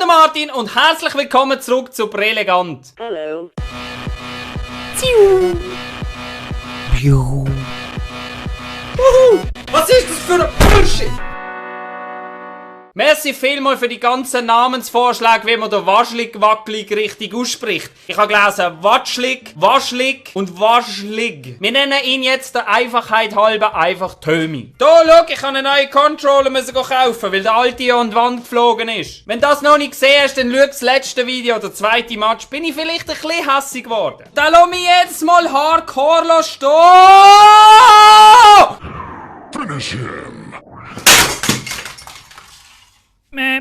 Martin und herzlich willkommen zurück zu Brilligant. Hallo. Was ist das für ein Bullshit? Merci vielmals für die ganzen Namensvorschläge, wie man den Waschlig-Wacklig richtig ausspricht. Ich habe gelesen Watschlig, Waschlig und Waschlig. Wir nennen ihn jetzt der Einfachheit halber einfach Tömi. Da, schau, ich habe einen neuen Controller müssen kaufen, weil der alte an die Wand geflogen ist. Wenn du das noch nicht gesehen hast, dann schau das letzte Video, der zweite Match, bin ich vielleicht ein bisschen hässig geworden. Da lass mich jetzt mal hardcore stehen! Finish him.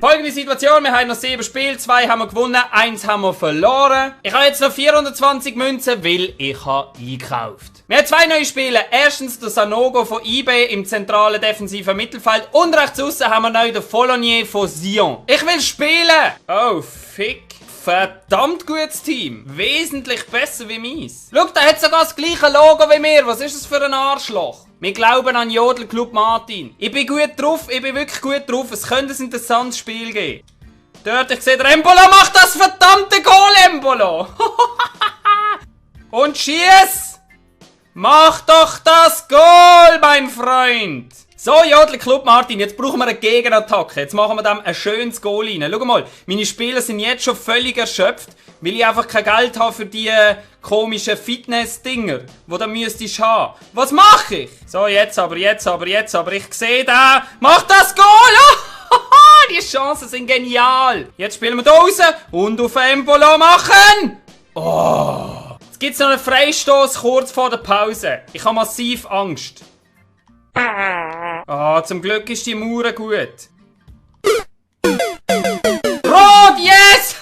Folgende Situation, wir haben noch 7 Spiele, 2 haben wir gewonnen, 1 haben wir verloren. Ich habe jetzt noch 420 Münzen, weil ich habe eingekauft. Wir haben 2 neue Spiele. Erstens der Sanogo von eBay im zentralen defensiven Mittelfeld und rechts außen haben wir neu den Follonier von Sion. Ich will spielen! Oh, fick. Verdammt gutes Team. Wesentlich besser wie meins. Schau, der hat sogar das gleiche Logo wie mir. Was ist das für ein Arschloch? Wir glauben an Jodelclub Martin. Ich bin gut drauf, ich bin wirklich gut drauf. Es könnte ein interessantes Spiel geben. Dort, ich sehe, der Embolo macht das verdammte Goal, Embolo. Und schieß! Mach doch das Goal, mein Freund! So, Jodelclub Martin, jetzt brauchen wir eine Gegenattacke. Jetzt machen wir dem ein schönes Goal rein. Schau mal, meine Spieler sind jetzt schon völlig erschöpft, weil ich einfach kein Geld habe für die komischen Fitness-Dinger, die du müsstest haben. Was mache ich? So, jetzt aber. Ich sehe da. Mach das Goal! Die Chancen sind genial. Jetzt spielen wir da raus und auf Embolo machen. Oh. Jetzt gibt es noch einen Freistoß kurz vor der Pause. Ich habe massiv Angst. Ah, zum Glück ist die Mauer gut. Rot, yes!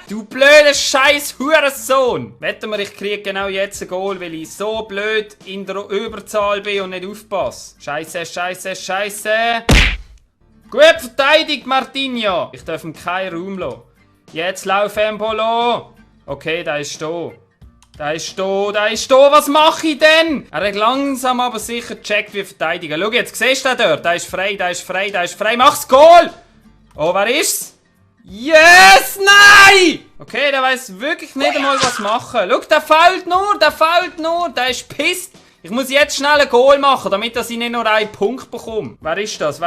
Du blöder scheiß Hurensohn! Wetten wir, ich kriege genau jetzt ein Goal, weil ich so blöd in der Überzahl bin und nicht aufpasse. Scheiße. Gut verteidigt, Martinho. Ich darf ihm keinen Raum lassen. Jetzt lauf Embolo. Okay, da ist da. Was mache ich denn? Er hat langsam aber sicher gecheckt, wie verteidigen. Schau, jetzt siehst du den dort. Der ist frei. Mach's Goal! Oh, wer ist's? Yes! Nein! Okay, der weiß wirklich nicht einmal, was machen. Schau, der fault nur. Der ist pisst. Ich muss jetzt schnell ein Goal machen, damit ich nicht nur einen Punkt bekomme. Wer ist das?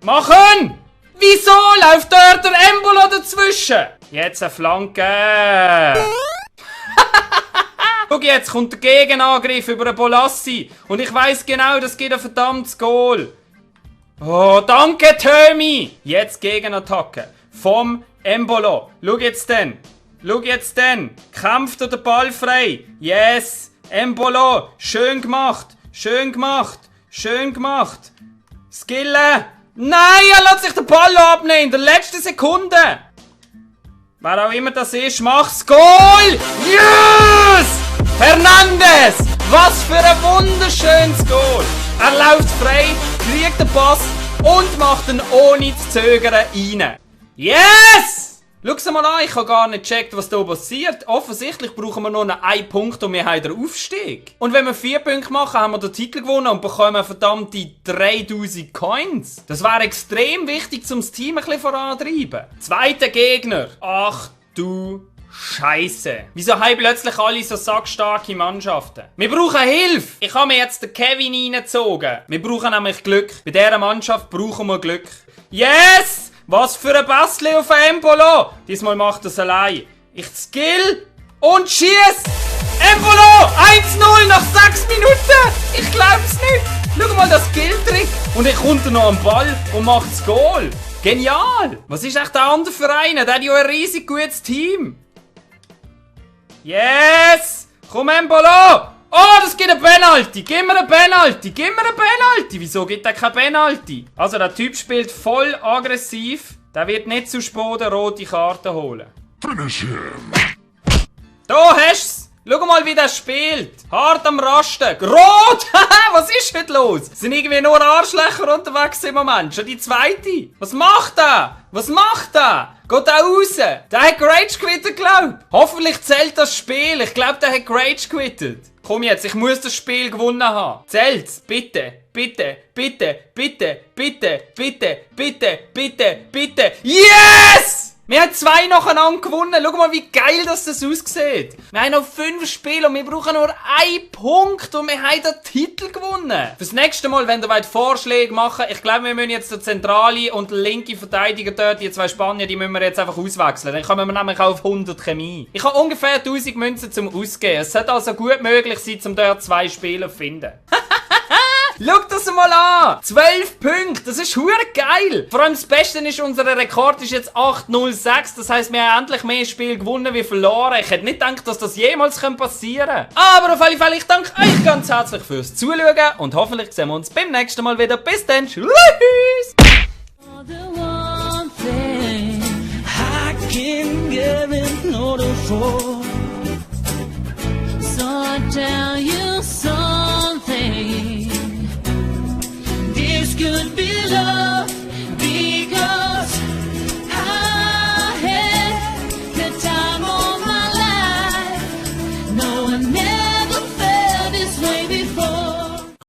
Machen! Wieso läuft dort der Embolo dazwischen? Jetzt eine Flanke. Schau, jetzt kommt der Gegenangriff über den Bolassi. Und ich weiss genau, das gibt ein verdammtes Goal. Oh, danke, Tömi. Jetzt Gegenattacke. Vom Embolo. Schau jetzt denn. Kämpft er den Ball frei. Yes. Embolo. Schön gemacht. Skille. Nein, er lässt sich den Ball abnehmen. In der letzten Sekunde. Wer auch immer das ist, macht's Goal! Yes! Hernandez! Was für ein wunderschönes Goal! Er läuft frei, kriegt den Pass und macht ihn ohne zu zögern rein. Yes! Schau mal an, ich habe gar nicht gecheckt, was hier passiert. Offensichtlich brauchen wir noch einen Punkt und wir haben den Aufstieg. Und wenn wir 4 Punkte machen, haben wir den Titel gewonnen und bekommen verdammte 3000 Coins. Das wäre extrem wichtig, um das Team ein bisschen voranzutreiben. Zweiter Gegner. Ach du Scheiße. Wieso haben plötzlich alle so sackstarke Mannschaften? Wir brauchen Hilfe. Ich habe mir jetzt den Kevin reingezogen. Wir brauchen nämlich Glück. Bei dieser Mannschaft brauchen wir Glück. Yes! Was für ein Bastli auf Embolo! Diesmal macht er es allein. Ich skill und schieß! Embolo! 1-0 nach 6 Minuten! Ich glaub's nicht! Schau mal das Skilltrick! Und er kommt noch am Ball und macht das Goal! Genial! Was ist echt der andere Verein? Der hat ja ein riesig gutes Team! Yes! Komm Embolo! Oh, das gibt ein Penalty! Gib mir ein Penalty! Wieso gibt er kein Penalty? Also, der Typ spielt voll aggressiv. Der wird nicht zu spät eine rote Karte holen. Finish him. Da hast du's! Schau mal, wie der spielt. Hart am Rasten. Rot! Was ist heute los? Sind irgendwie nur Arschlöcher unterwegs im Moment? Schon die zweite? Was macht er? Geht er raus? Der hat Rage quittet, glaub. Hoffentlich zählt das Spiel. Ich glaube, der hat Rage quittet. Komm jetzt, ich muss das Spiel gewonnen haben. Zählt's, bitte. bitte, bitte, bitte, bitte, bitte, bitte, bitte, bitte. Yes! Wir haben 2 nacheinander gewonnen. Schau mal, wie geil das aussieht. Wir haben noch 5 Spiele und wir brauchen nur 1 Punkt und wir haben den Titel gewonnen. Fürs nächste Mal, wenn ihr Vorschläge machen wollt, ich glaube, wir müssen jetzt den zentrale und den linke Verteidiger dort, die 2 Spanier, die müssen wir jetzt einfach auswechseln. Dann kommen wir nämlich auch auf 100 Chemie. Ich habe ungefähr 1000 Münzen zum Ausgeben. Es sollte also gut möglich sein, um dort 2 Spieler zu finden. Schau das mal an! 12 Punkte, das ist hure geil! Vor allem das Beste ist, unser Rekord ist jetzt 8:06, das heisst, wir haben endlich mehr Spiele gewonnen wie verloren. Ich hätte nicht gedacht, dass das jemals passieren könnte. Aber auf alle Fälle, ich danke euch ganz herzlich fürs Zuschauen und hoffentlich sehen wir uns beim nächsten Mal wieder. Bis dann, tschüss! I can give in order for